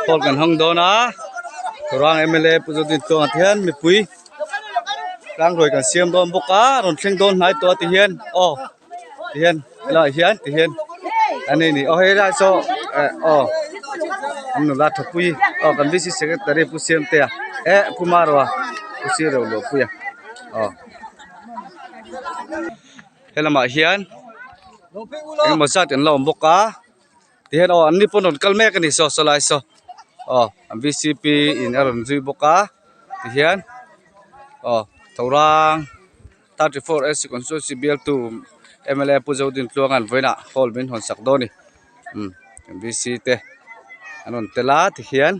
Hall kan hawng dawn a Thorang mla Pu Zodintluanga te hian mipui tlangruai kan siam dawn bawk a rawn thleng dawn hnai tawh a ti hian aw ti hian helaiah hian ti hian an nei ni aw helai saw eh aw an nula thapui aw kan v c secretary Pu Siamtea eh Pu Marua Pu Siroluapuia aw. Helamah hian engemaw zat an la awm bawk a tihian aw an ni pawn rawn kal mek a ni saw saw lai saw aw an vcp in a rawn zui bawk a tihian aw thorang 34 AC constituency bialtu mla Pu Zodintluanga'n vawiinah hall min hawn sak dawn a ni umm vc te an rawn tel a tihian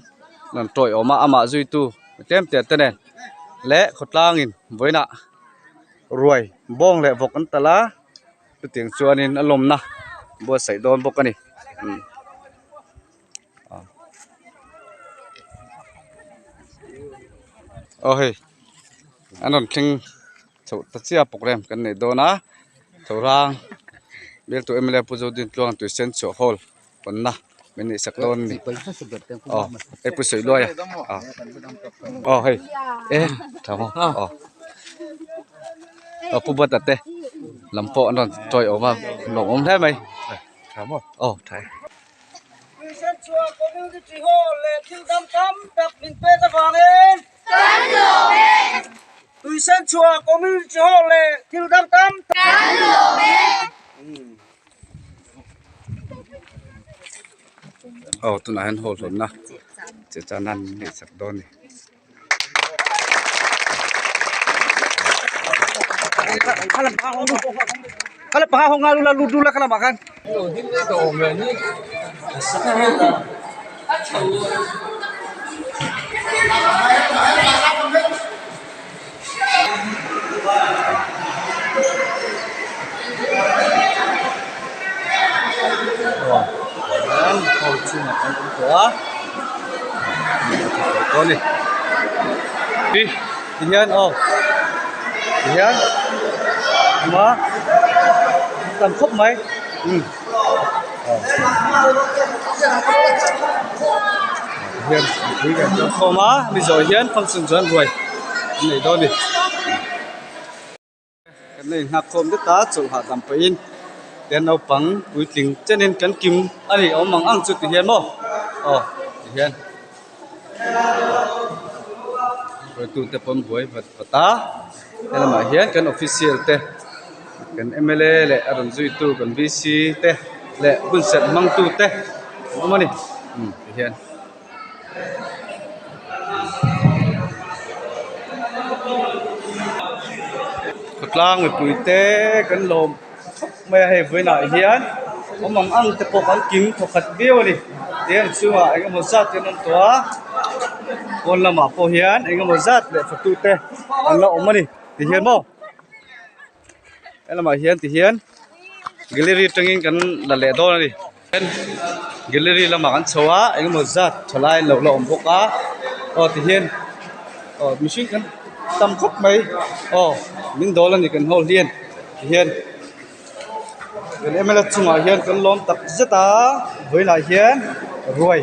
an rawn tawiawm a amah zuitu tlem te te nen leh khawtlangin vawiinah. Ruai bawng leh vawk an talh a chutiang chuanin a lawmna buatsaih dawn bawk a ni aw hei an rawn thleng chhoh ta chiah program kan nei dawn a thorang bialtu mla Pu Zodintluanga Tuisenchhuah hall. Pawnna min neih sak dawn a ni aw hei pu sawi luai a aw hei e tha maw aw aw pu bata te lam pawh an rawn tawi awm a lawmawm hle mai tha maw aw tha e. Aw tunah hian hall hlawmna che chan an neih sak dawn a ni. Aw hall chhungah kan awm tawh a tawh a ni tihian aw tihian awm a tam khawp mai umm aw hian mipui kan kal khawm a mi zawh hian function chuan ruai an nei dawn a ni kan la inghak khawm det a chawlh hahdam pahin tihian naupang puitling chenin kan kim a ni awm ang ang chu ti hian maw aw ti hian hruaitute pawn buai vat vat a helamah hian kan official te kan mla leh a rawn zuitu kan vc te leh hun serh hmangtu te an awm a ni ti hian. Khawtlang mipui te kan lawm khawp mai a hei vawiinah hian awm ang ang te pawh kan kim thawkhat viau a ni tihian chungah eng emaw zat te an awm tawh a pawn lamah pawh hian eng emaw zat leh fatu te an la awm a ni tihian maw helamah hian tihian gallery atangin kan la leh dawn a ni gallery lamah kan chho a engemaw zat thalai an lo la awm bawk a aw tihian aw mihring kan tam khawp mai aw min dawl a ni kan hall hian tihian kan mla chungah hian kan lawm tak zet a vawiinah hian ruai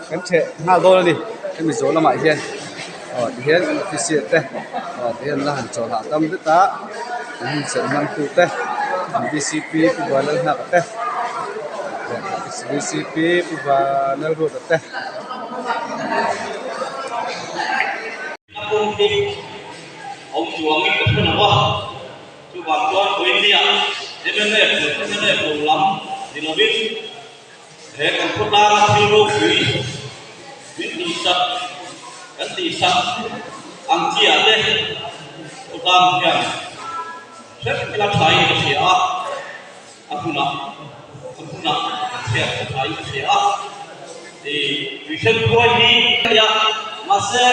kan theh nghal dawn a ni hemi zawh lamah hian aw tihian kan official te aw tihian la han chawlh hah tam vek a an hun serh hmang tu te an vcp pu Vanlalnghaka te vcp pu Vanlalruata te. A pum hi awm chuangin ka hre lo va. Chuvang chuan Vawinia mnf leh mnf lo lam ni lovin he kan khawtlanga thil ropui min tihsak kan tihsak ang chiah te khawtlang hian hrep ila thain ka hria a, a hmunah a hmunah kan chhiat ka thain ka hria a, ih tuihren khuai hi a nia mahse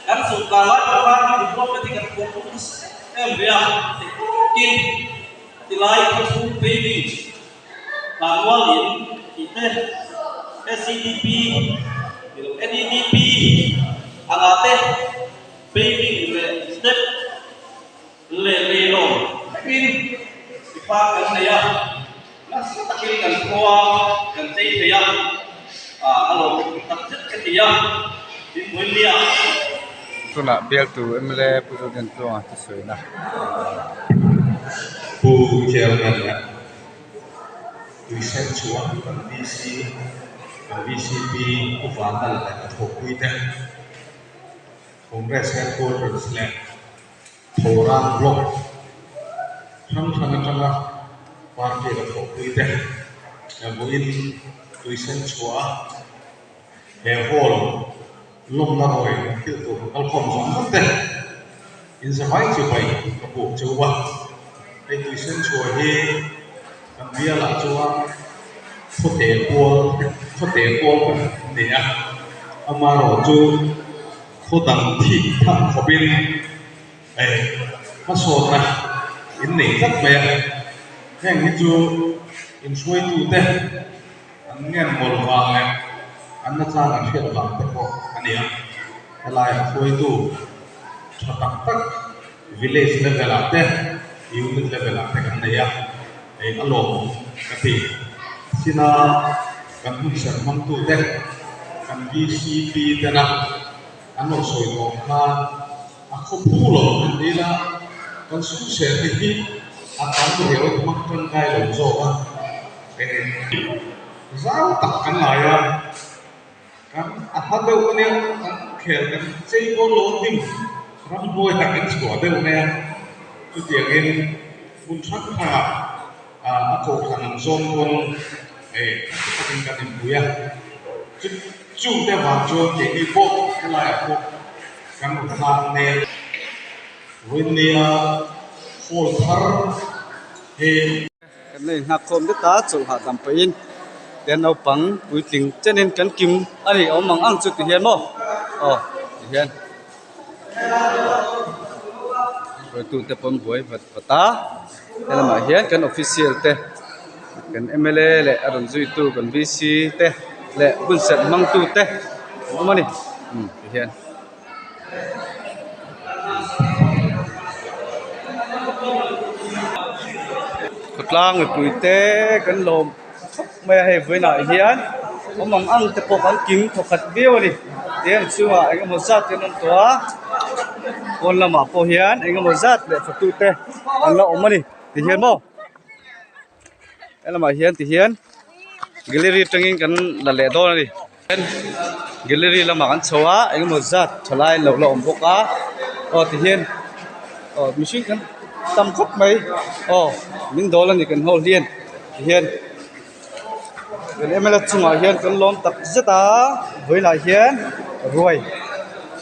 kan sawrkar lai pawh khan development hi kan pawh nasa em em ve a, tin tilai khawchhung paving Tlanmual in tih te, SEDP ti lo NEDP anga te paving leh step leh leilawn thlengin tifa kan nei a, nasa takin kan khua kan chei thei a, a lawm. Ka ti a, min buai nia. Tunah bialtu mla Pu Zodian Tluanga thusawiina. Pu Chairman leh Tuisen chhuah kan VC, kan VCP Pu Vanlal leh a thawhpuite, Congress Headquarters leh Thawhrang Block hrang hrang atanga party a thawhpuite vawiin Tuisen chhuah a he hall lawmna rawi thil tur kalkhawm zawng zawng te inzavai chu pai ka buk cheu a, hei Tuisen chhuah hi kan bialah chuan khawte kual khawte kual kan ni a, amaherawhchu khaw dang thik thak khawpin eh hmasawnna in nei tlat mai a, heng hi chu inhruaitute an ngen mawlh vang leh an nachang an hriat vang te pawh a ni a, helaiah hruaitu tha tak tak village level ah te unit level ah te kan nei a, hei a lawmawm ka ti. Sina kan hun serh hmangtute kan VCP tena an rawn sawi tawh ang khan a khaw phu lo an ti ila kan sum ser te hi a tam riau hmang tangkai lo zawk a, zau tak kan lai a. Kan a hla deuh a nia, kan khel kan chei dawn lo a hnim ramhnuai ah kan chhuah deuh mai a, chutiangin hmun hrang hrangah a kohhran ang zawng pawn eh nasa takin kan inpui a, chu chungte avang chuan keini pawh helaiah pawh kan rawn tlang nel. Vawinia hall thar hi. Kan la inghak khawm det a, chawlh hahdam pahin tihian naupang puitling chenin kan kim a ni awm ang ang chu ti hian maw aw ti hian hruaitute pawh an buai vat vat a helamah hian kan official te kan mla leh a rawn zuitu kan VC te leh hun serh hmangtu te an awm a ni umm ti hian. Khawtlang mipui te kan lawm khawp mai a hei vawiinah hian awm ang ang te pawh kan kim thawkhat viau a ni tihian a chhungah eng emaw zat te an awm tawh a pawn lamah pawh hian eng emaw zat leh fatu te an la awm a ni tihian maw. Helamah hian tihian gallery atangin kan la leh dawn a ni gallery lamah kan chho a engemaw zat thalai an lo la awm bawk a aw tihian aw mihring kan tam khawp mai aw min dawl a ni kan hall hian tihian kan mla chungah hian kan lawm tak zet a vawiinah hian ruai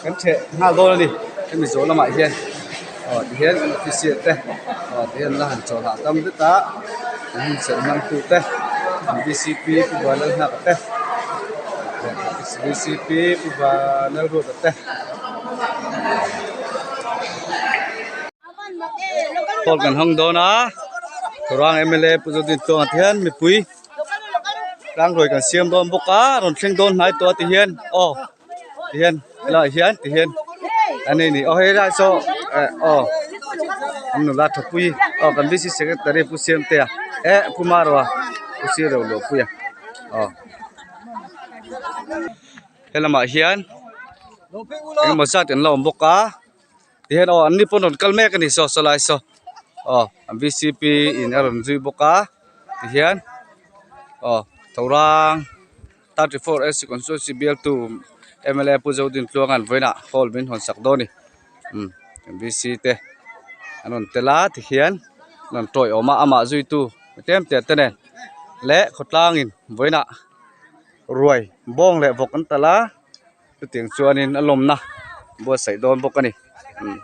kan theh nghal dawn a ni hemi zawh lamah hian aw tihian kan official te aw tihian la han chawlh hahdam vek a an hun serh hmang tu te an vcp pu Vanlalnghaka te vcp pu Vanlalruata te. Hall kan hawng dawn a Thorang mla Pu Zodintluanga te hian mipui tlangruai kan siam dawn bawk a rawn thleng dawn hnai tawh a ti hian aw. Tihian helaiah hian tihian an ei ni aw helai saw eh aw an nula thapui aw kan VC secretary pu Siamtea eh pu Marua pu Sireuh Luahpuia aw helamah hian engemaw zat an la awm bawk a tihian aw an ni pawn rawn kal mek a ni saw sawlai saw aw an VCP in a rawn zui bawk a tihian aw thorang. 34 SC Constituency bialtu mla Pu Zodintluanga'n vawiinah hall min hawn sak dawn a ni umm VC te an rawn tel a tikhian an rawn tawiawm a amah zuitu tlem te te nen leh khawtlangin vawiinah ruai bawng leh vawk an talh a chutiang chuanin a lawmna buatsaih dawn bawk a ni umm.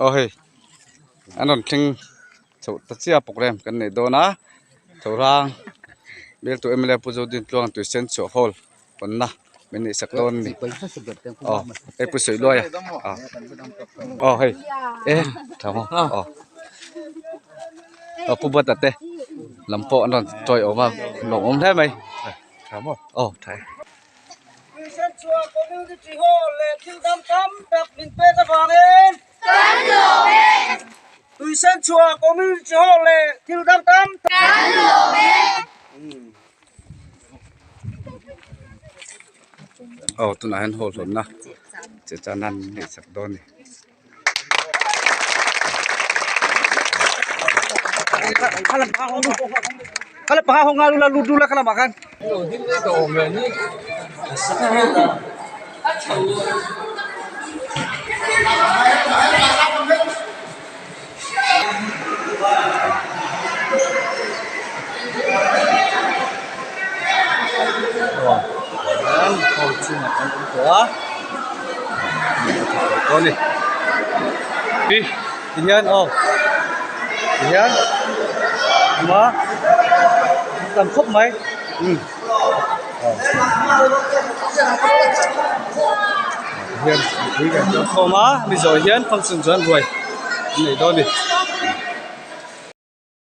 Aw hei an rawn thleng chhoh ta chiah program kan nei dawn a Thorang bialtu mla Pu Zodintluang Tuisen chhuah hall pawnna min neih sak dawn a ni aw hei Pu Sawiluaia aw hei e tha maw aw aw Pu Bata te lam pawh an rawn tawiawm a lawmawm hle mai tha maw aw tha e. Tuisen chhuah Community Hall leh thil dang tam tak min pek avangin Kan lawm e! Tuisen chhuah Community Hall leh thil dang tam tak Kan lawm e! Aw tunah hian hall hlawnna che chan an neih sak dawn a ni. Hall chhungah an awm tawh a tawh a ni tihian aw tihian awm a tam khawp mai umm tihian mipui kan kal khawm a mi zawh hian function chu an ruai an nei dawn a ni.